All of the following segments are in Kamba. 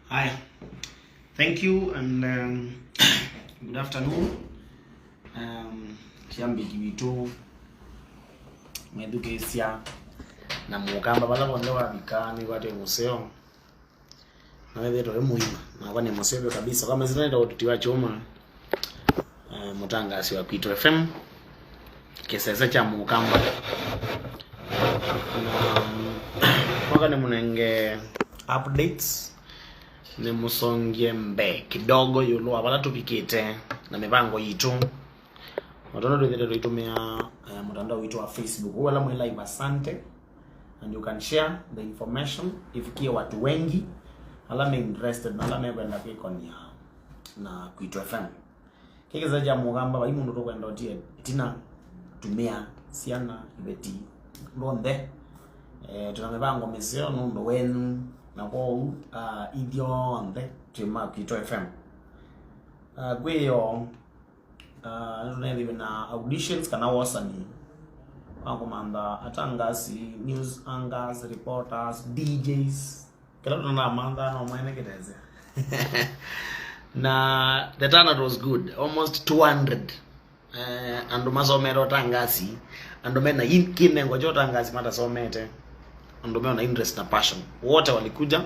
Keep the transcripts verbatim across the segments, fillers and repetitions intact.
Hi. Thank you and um, good afternoon. Um, syambiki witũ methukĩĩsya na mũkamba vala vonthe wavika nĩkwatĩ mũseo. Na wethĩĩtwe wĩ mũima, nakwa nĩ mũseo vyũ kabisa. Kwa mezina nĩtawa Tuti wa Kyũma, eh, mũtangaasi wa Kwitũ F M, kĩsese kya mũkamba. Na mwaka nĩ mũnenge updates, nĩ mũsongie mbee kidogo ĩũlũ wa vala tũvikĩte na mĩvango yitũ. O tondũ twĩthĩte tũitũmĩa eh, mũtandao witũ wa Facebook. Ũu ala mwĩ live, asante. And you can share the information ifikie watu wengi ala me interested na ala mekwenda kwĩkonia na Kwitũ F M. Kĩkĩsa kya mũkamba vai mũndũ tũkwenda ũtie ĩtina, tumĩa, syana, iveti, ndonthe. Eh, tuna mĩvango mĩseo nũndũ wenyu, na kwoou ah, ithyonthe twĩ ma Kwitũ F M. Ah, kwĩyo Ah, nĩtũneethĩiwe na auditions kana wosani wa kũmantha atangasi, news anchors, reporters, D Js. Kĩla tũnamantha no mwene kĩtesya. Na the turnout was good, almost two hundred. Eh, andũ masomete ũtangasi, andũ mena in- kĩnengo kya ũtangasi matasomete, andũ mena interest na passion, wote walikuja,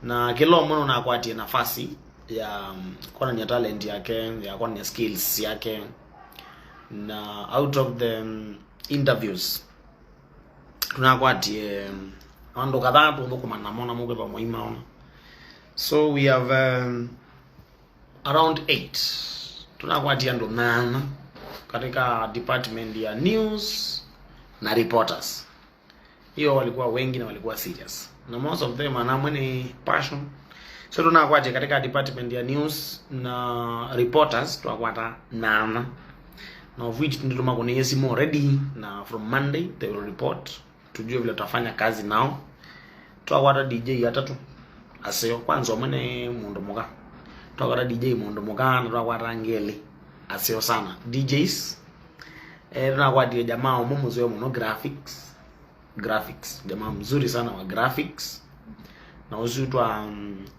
na kĩla ũmwe nũnakwatie nafasi ya um, kwonania talent yake, ya kwonania skills yake. Na out of the um, interviews tunakwatie um, andũ kadhaa tũthũkũma namo na mũkwĩva mwaima ona. So we have um, around eight. Tunakwatie andũ nana katika department ya news na reporters. Hiyo walikuwa wengi na walikuwa serious, na most of them ana amwe nĩ passion. So tunakwatie katika department ya news na reporters twakwata nana, na of which nĩtũmakũnĩie simu already, na from Monday they will report, tujue vile tutafanya kazi nao. Twakwata D J atatũ aseo, kwanza ũmwe nĩ mũndũ mũka. Twakwata D J mũndũ mũka na twakwata angĩ elĩ aseo sana D Js. Eh, tunakwatie jamaa ũmwe mũseo mũno graphics. Graphics, jamaa mzuri sana wa graphics. Na ũsu twa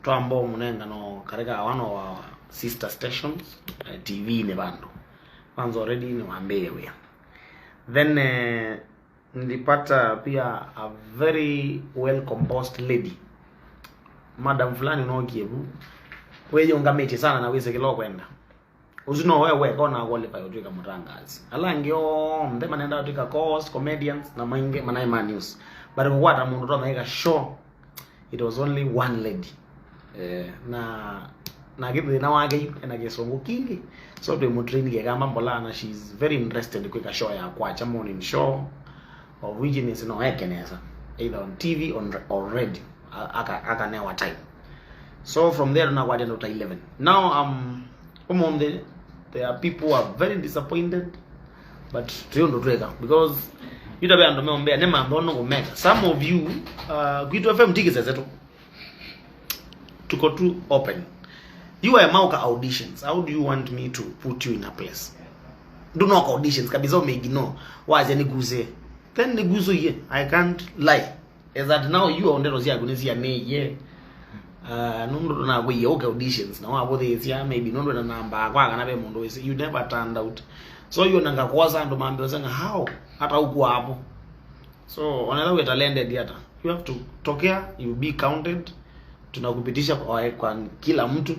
twamba mũnengano katika one of our sister stations, eh, T V-inĩ vandũ. Kwanza already nĩwambĩĩe wĩa. Then eh, nilipata pia a very well composed lady, madam fulani ũnookie vu, wĩyũngamĩtye sana na wĩsĩ kĩla ũkwenda. Ũsu no we weka ũna qualify ũtwĩka mũtangaasi. Ala angĩ onthe manenda ũtwĩka co-host, comedians, na maingĩ manaĩ ma news. But kũkwata mũndũ tonya ĩka show, it was only one lady. Eh, na nake thĩna wake yu ena kĩsũngũ kingĩ, so twĩ mũtrain kĩkamba mbolaa, na she is very interested kwĩka show ya kwakya, morning show, of which nĩsĩ no eke nesa either on T V on, or radio, a- aka- akanewa time. So from there tunakwatia andũ ta eleven. Now um, ũmũnthĩ there are people who are very disappointed, but tũĩ ũndũ twĩka because yu tavĩ andũ meũmbĩa nĩ manthono kũmeka. Some of you uh, Kwitũ F M ti kĩsese tu, tuko tu open. You are mauka auditions. How do you want me to put you in a place? Ndũnoka auditions kabisa, umeignore. Wasya nĩkusĩe. Then nĩkusũie. I can't lie. Is that now you are ndeto syaku nĩsianĩie. Uh, nũndũ nakwĩie ũke auditions na wavũthĩĩsya maybe nũndũ na namba yakwa kana ve mũndũ wĩsĩ, you never turned out. So you nanga kwosa andũ mambĩũsenga how hata ukuapo. So onetha wĩ talented ata, you have to tokea, you be counted. Tunakupitisha kwa, kwa kila mtu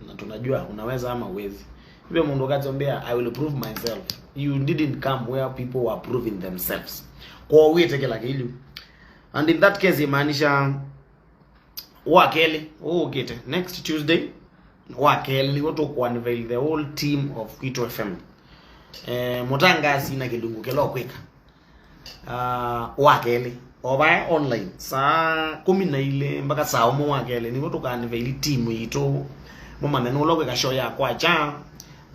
na tunajua unaweza ama uwezi. Iwe mũndũ ũkatsombea, I will prove myself. You didn't come where people were proving themselves. Kwa wĩte kĩla kĩlyu. And in that case imaanisha wa kelĩ ũũkĩte next Tuesday, wa kelĩ nĩw'o tũkũ unveil the whole team of Kwitũ F M. Eh, mũtangaasi na kĩlungu kĩla ũkwĩka. Ah, wa kelĩ o vaya online saa kũmi na ilĩ mpaka saa ũmwe wa kelĩ nĩw'o tũka unveil team yitũ, mũmanye nũla ũkwĩka show ya kwakya,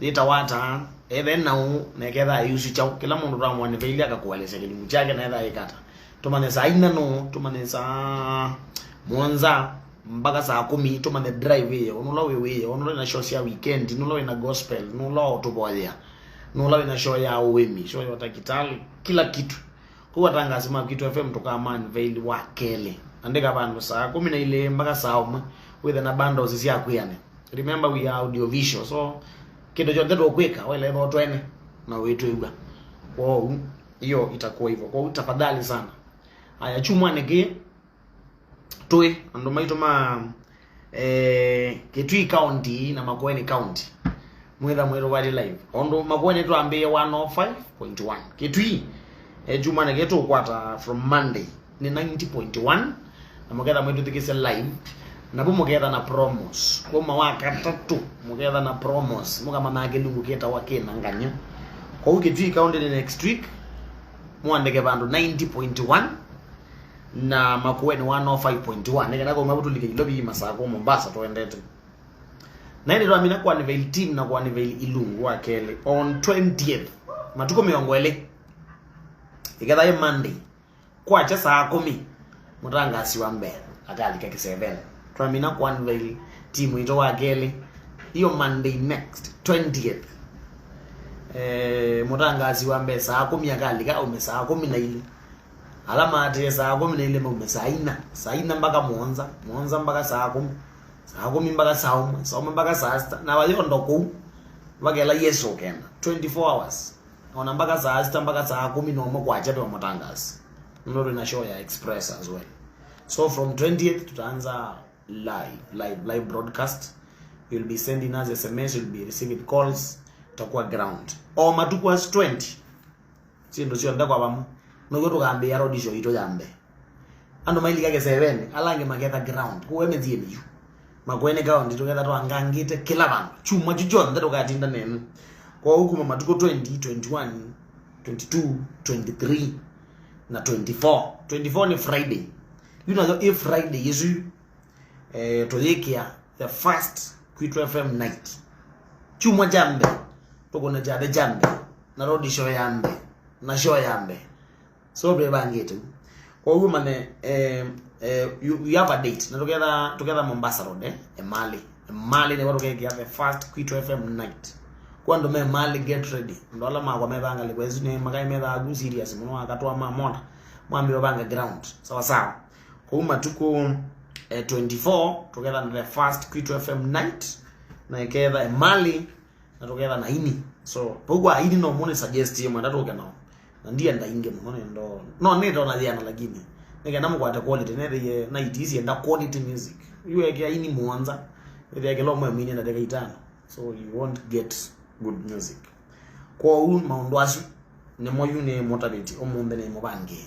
yĩtawa ata, ethe naũ, na ĩkethaa ĩusu kyaũ. Kĩla mũndũ twa mu unveil akakuelesya kĩlungu kyake na ethaa ĩkata. Tũmanye saa inya nũũ, tũmanye saa mũonza mpaka saa kũmi, tũmanye drive ĩyo, nũla wĩ wĩyo, nũla wĩna show sya weekend, nũla wĩna gospel, nũla ũtũvoyea, nũla wĩna show ya ũĩmi, show ya ũtakitali, kila kitu. Kwoou atangaasi ma Kwitũ F M tũkama unveil wa kelĩ. Andĩka vandũ saa kũmi na ilĩ mpaka saa ũmwe. wĩthe na bundles sya kwĩanĩa. Remember, we are audio visual, so kĩndũ kyonthe tũkwĩka, waĩle ĩthoo twene na ũitwĩw'a. Kwoou, hiyo itakuwa hivyo. Kwoou, tafadhali sana. Aya, kyumwanĩ kĩĩ, twĩ andũ maitũ ma, eh, Kitui County na Makueni County. Mwĩtha mwĩtũkwatye live. Ũndũ Makueni twambĩĩe one oh five point one. Kitui, eh, kyumwanĩ kĩĩ tũkwata from Monday nĩ ninety point one, na mũketha mwĩtwĩthukĩĩsya live. Navu mũketha na promos. Kuma wa katatũ, mũketha na promos. Mũkamanyaa kĩlungu kĩtawa kĩna ngany'o. Kwoou Kitui County nĩ next week, mũandĩke vandũ ninety point one, na Makueni one oh five point one, nĩ kana kuma vu tũlike Nairobi, Masakũ, Mombasa tũendete. Na ĩndĩ twamina kũ unveil team na kũ unveil ilungu wa kelĩ on twentieth, matukũ mĩongo ĩlĩ, ĩketha ĩ Monday, kwakya saa kũmi, mũtangasi wa mbee akalika kĩsevenĩ. Twamina kũ unveil team itũ wa kelĩ, hiyo Monday next, twentieth. Eh, mũtangasi wa mbee saa kũmi akalika aume saa kũmi na ilĩ. Ala maatĩĩe saa kũmi na ilĩ maume saa ina, saa ina mpaka mũonza, mũonza mpaka saa kũmi, saa kũmi mpaka saa ũmwe, saa ũmwe mpaka saa sita, na vayondo kũu vakela Yesũ ũkenda. Twenty-four hours. Ona mpaka saa sita mpaka saa kũmi na ũmwe kwakya twĩ mũtangasi. Nũndũ twĩ na show ya Express as well. So from twentieth tutaanza live, live, live broadcast. You'll be sending us S M S, you'll be receiving calls. Tutakuwa ground. O matukũ asu twenty, syĩndũ syonthe kwa vamwe. Nĩw'o tũkambĩĩa road show itũ ya mbee. Andũ mailika kĩsevenĩ, ala angĩ maketha ground. Kũu mĩsyĩnĩ yu. Makueni County tũketha twangangĩte kĩla vandũ. Kyumwa kyu kyonthe tũkatinda nenyu. Kwoou kuma matukũ twenty, twenty-one, twenty-two, twenty-three, na twenty-four. Twenty-four nĩ Friday. Yu nayo ĩ Friday ĩsu, eh, tũyĩkĩa the first Kwitũ F M night. Kyumwa kya mbee, tũkũna kyathĩ kya mbee, na road show ya mbee, na show ya mbee. So twĩvangĩte ũu. Kwoou manye, eh, eh, you, you have a date. Na tũketha, tũketha Mombasa Road, eh, Emali. Emali nĩvo tũkekĩa the first Kwitũ F M night. Kwa andũ me Emali, get ready. Andũ ala makwa methaa ngalĩko ĩsu nĩ makai methaa ku serious mũno, akatwa mamona. Mwambie ũvange ground. Sawa sawa. Kwoou matukũ, eh, twenty-four, tũketha na the first Kwitũ F M night, na ĩketha Emali, na tũketha na aini. So, vau kwa aini no mũnĩ suggest ĩmwe ndatũke nao. Na ndienda ingĩ mũno nĩndo. No nĩtona yĩana lakini. Nĩ kenda mũkwate quality, nethĩie night ii syenda quality music. Yu eke aini mũonza, ethĩa kĩla ũmwe mwini na ndeka itano. So you won't get good music. Kwoou maũndũ asu nĩmo yu nĩ mũtavĩtye ũmũnthĩ nĩ mũvangie.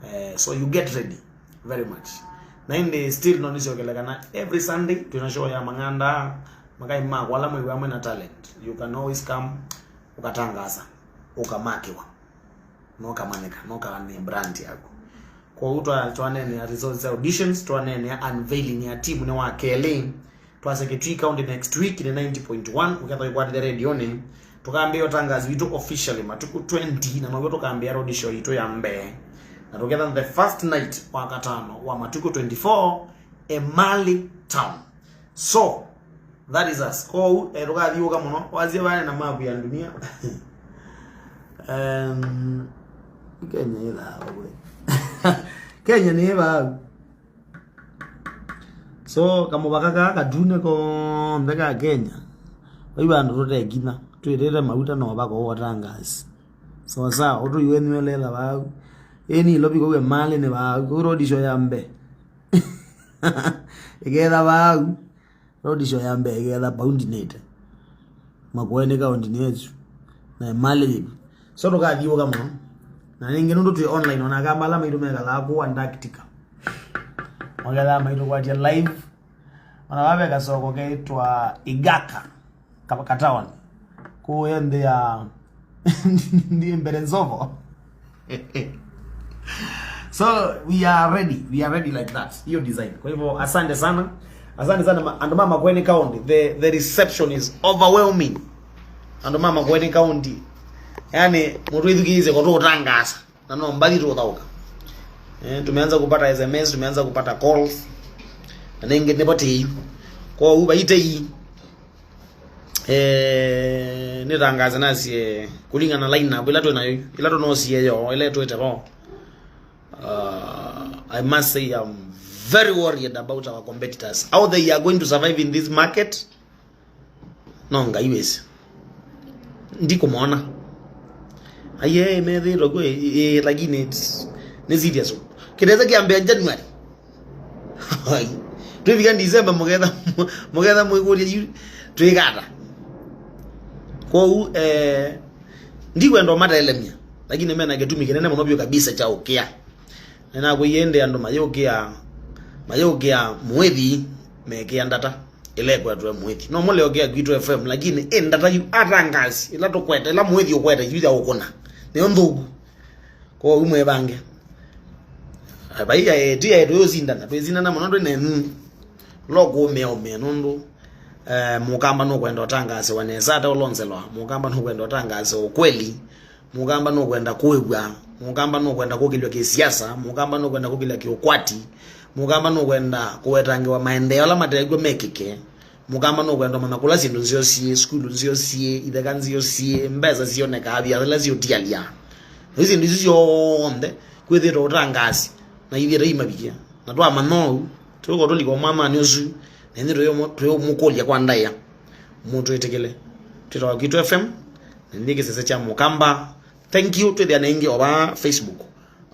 Eh, so you get ready very much. Na ĩndĩ still no nĩsyokele kana every Sunday twĩna show ya Mang'anda, makai makwa ala mwĩw'a mwĩna talent. You can always come, ũkatangasa, ũkamakĩwa, na ũkamanyĩka, na ũkaanĩa brand yaku. Kwoou twa-, twaneenea results za auditions, twaneenea unveiling ya team nĩ wa kelĩ. Twasya Kitui County next week nĩ ninety point one, ũkethwa ũikwatĩte redionĩ. Tũkambĩĩa ũtangazi witũ officially matukũ twenty, na now'o tũkambĩĩa road show yitũ ya mbee. Na tũketha the first night wa katano wa matukũ twenty-four, Emali Town. So, that is us. Kwoou, eh, tũkathiũũka mũno. Wasye vane na mapu ya dunia. Em, Kenya ĩ thaavu we. Kenya nĩ thaavu. So, kamũvaka kaa katune konthe ka Kenya, vai vandũ tũtekinya, twĩtĩte mauta na ũvaka ũwatangasi. Sawa sawa, ũtũiwe nywele ĩla vau. Ĩĩ nĩ Nairobi kũu Emali nĩ vau, kũu road show ya mbee. Ĩketha vau. Road show ya mbee ĩketha paundi nĩte. Makueni kaũndi nĩ yesu. Na Emali yĩu. So tũkathiũũka mũno. Na ningĩ nũndũ twĩ online, ona kamba ala maitũ mekalaa kũu Antarctica. Makethaa maitũkwatya live. Ona vave kasoko ketwa Igaka. Ka-, kataoni. Kũũ nthĩ ya, ndi mbere nzovo. So, we are ready. We are ready like that. Hiyo design. Kwa hivyo, asante sana. Asante sana, ma-, andũ ma Makueni County. The, the reception is overwhelming. Andũ ma Makueni County. Yani, mũtwĩthukĩĩsye ko tũtangaza. Na no mbathi tũthaũka. Eh, tumeanza kupata S M S, tumeanza kupata calls. Na ningĩ nĩvo tĩi. Kwa hiyo, vaitei. Eh, nĩtangaze nasye, kũlingana na line up ĩla twĩ nayo, ĩla tũnosie yo, ĩla twĩte vo. Uh, I must say I'm very worried about our competitors, how they are going to survive in this market. No Ngai wĩsĩ. Ndikũmona. Aiye, methĩĩtwe kwĩ, ĩ, lakini it's, nĩ serious. Kĩtese kĩambĩa January. Ai. Twĩvika December, mũketha, mũketha mwĩkũlya yu twĩkata. Kwoou, eh, ndikwenda ũmatelemya, lakini mena kĩtumi kĩnene mũno vyũ kabisa kya ũkĩa. Nĩnakwĩie ĩndĩ andũ mayũkĩa, mayũkĩa mũĩthi mekĩa ndata ĩla ĩkwetwe mũĩthi. No mũleokĩa Kwitũ F M, lakini ĩ ndata yu atangasi ĩla tũkwete, ĩla mũĩthi ũkwete yu ya ũkũna, nĩyo nthũku. Kwoou mwĩvange. Vai yaĩ, ti yaĩ tũyũsindana, twĩsindana mũno twĩ nenyu. Lo kũũmĩa ũmĩa nũndũ, eh, mũkamba nũkwenda ũtangaasiwa nesa ate ũlonzelwa. Mũkamba nũkwenda ũtangaasiwa ũkweli. Mũkamba nũkwenda kũĩw'a. Mũkamba nũkwenda kũkĩlw'a kĩsiasa. Mũkamba nũkwenda kũkĩlw'a kĩũkwati. Mũkamba nũkwenda kũwetangĩwa maendeeo ala matekw'e mekĩke. Mũkamba nũkwenda ũmanya kũla syĩndũ nzeo syĩ, sukulu nzeo syĩ, itheka nzeo syĩ, mbesa sionekaa, viasala siũtialya. Na isu syĩndũ isu syonthe kwĩthĩĩtwe ũtangaasi na ithyĩ taimavikia. Na twamanya ũu, tũko tũlika ũmwananĩ ũsu, na ithyĩ tũyũmũ-, tũyũmũkũlya kwa ndaĩa. Mũtwĩtĩkĩle. Twĩtawa Kwitũ F M, na nĩ kĩsese kya Mũkamba. Thank you, twĩthĩane ĩngĩ o vaa Facebook.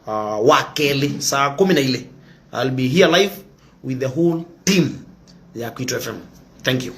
Uh, wa kelĩ, saa kũmi na ilĩ. I'll be here live with the whole team ya Kwitũ F M. Thank you.